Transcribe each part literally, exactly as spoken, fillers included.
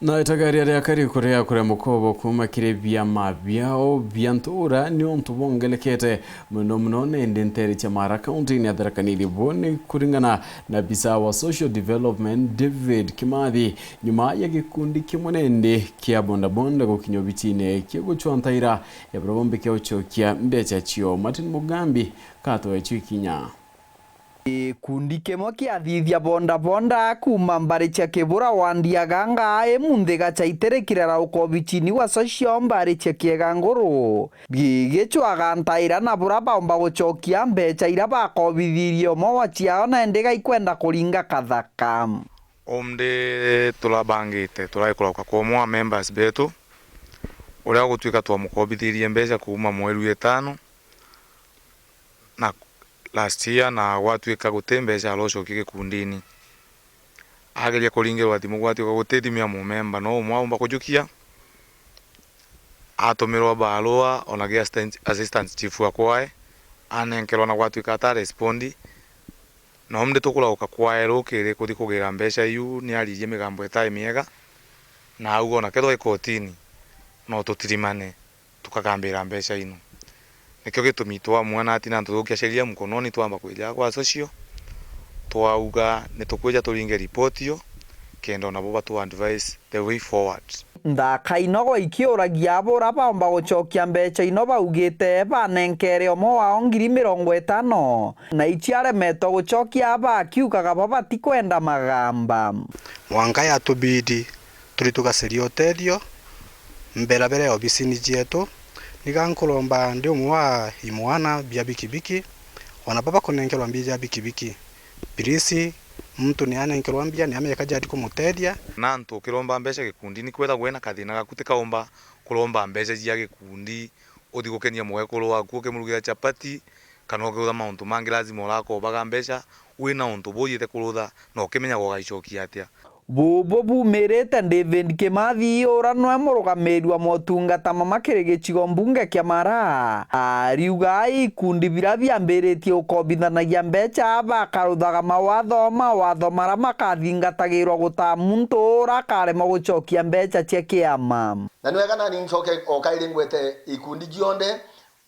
Na itagaria ria kari kuria kuria mukobo kuuma kiri biama biao bia ntuura ni untu bongelekete muno muno, nindi nteere cia Mara kaunti ni ya Tharaka Nithi. Bo ni kuringana na bisa wa social development David Kimathi, nyuma ya gikundi kimwe nindi kia bondabonda gukinya obicine kia gucwa ntaira ya buria bombi kia gucokia mbeca cio. Martin Mugambi katoe cio ikinya. Gikundi kimwe kiathithia bondabonda kuuma mbari cia Kibura wa Ndiaganga imunthi gacaitiri kirarauka obicini wa social mbari cia Kiega Nguru, gigicwaga ntaira na bura baumba gucokia mbeca iria bakobithirie umwe wa ciao, na indi gaikwenda kuringa kathaka. Umthi turabangite, turai kurauka kwa umwe wa members betu, uria gutwika twamukobithirie mbeca kuuma mweri wa itano na last year, na gwatwika guti mbeca arocokia gikundini. Ageria kuringirwa thimu, gwatwika guti thimu ya mumemba, no umwe aumba kujukia, atumirwa barua ona gi assistant, assistant chief wa kwae, anenkerwa na gwatwika ata respondi. Na umthi tukurauka kwae rukiri kuthi kugira mbeca iu, ni aririe migambo itai miega, na auga ona kethirwa i kotini, no tutirimane, tukagambira mbeca ino. Nikio gitumi twamua na ati na ntuthukia sheria mkononi, twamba kwija kwa social, twauga ni tukwija turinge report iyo, kenda ona bo batu advise the way forward. Nthaka ino gwa ikiuragia abo uria baumba gucokia mbeca ino baugite banenkere umwe wao ngiri mirongo itano, na ici aremetwe gucokia aba akiugaga bo batikwenda magamba. Mwanka yatubidi turi tugacaria utethio mbera bere obisini cietu. Niga nkuromba ndi umwe wa imwana bia bikibiki, ona baba kunenkerwa mbia ja bikibiki. Please, muntu ni anenkerwa mbia, ni ameka jadi kumutethia. Na antu ukiromba mbeca gikundini, kwethagwa wina kathina gaku, tikaumba kuromba mbeca cia gikundi, uthi gukenia mwekuru waku, ukimurugira chapati, kana ukirutha mauntu mangi, lazima urakobaga mbeca wina untu bujite kurutha, na ukimenya gugaicokia atia. Bubu bumirite David Kimathi, ura nwe murugamiri wa motungata mama kiri gicigo mbunge kia Mara, ariuga ikundi bira biambiritie gukobithanagia mbeca bakaruthaga mawatho, mawatho mara makathingatagirwa gutaa muntu ura akaremwa gucokia mbeca cia kiama. Na ni wega nani ncoke o kairi ngwete ikundi cionthe,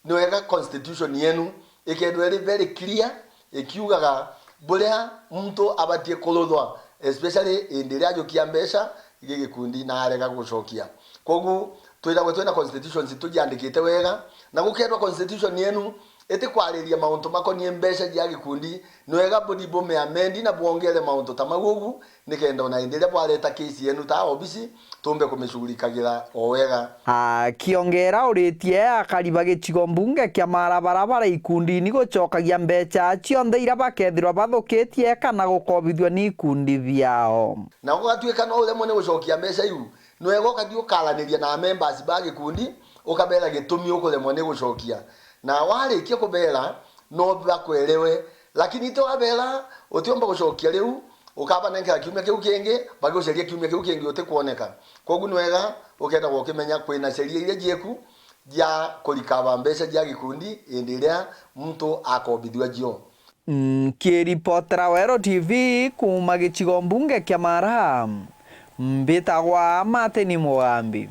ni wega constitution yenu ikethirwa iri very clear, ikiugaga buria muntu abatie kuruthwa, especially indi iria ajukia mbeca gi gikundi na arega gucokia. Koguo twithagwe twina constitutions tujiandikite wega, na gukethirwa constitution yenu itikwariria mauntu makonie mbeca cia gikundi, ni wega buthi bumiamendi na bwongere mauntu ta mau ugu, nikenda ona indi iria bwareta case yenu ta obisi, tumbe kumicugurikagira o wega. Akiongera uritie akari ba gicigo mbunge kia Mara bara bara ikundini gucokagia mbeca cionthe iria bakethirwa bathukitie kana gukobithua ni ikundi biao. Na gugatuika no uremwe ni gucokia mbeca iu, ni wega ukathi ukaraniria na members ba gikundi, ukabera gitumi ukuremwa ni gucokia. Na warikia kubera, no bakwerewe. Lakini ti wabera, utiumba gucokia riu, ukabanenkera kiumia kiu kingi, bagiguceria kiumia kiu kingi utikwoneka. Koguo ni wega ukethagwa ukimenya kwina sheria iria jieku jia kurikaba mbeca jia gikundi indi iria muntu akobithua jio. Nkiripotera Weru T V kuuma gicigo mbunge kia Mara, mbitagwa Martin Mugambi.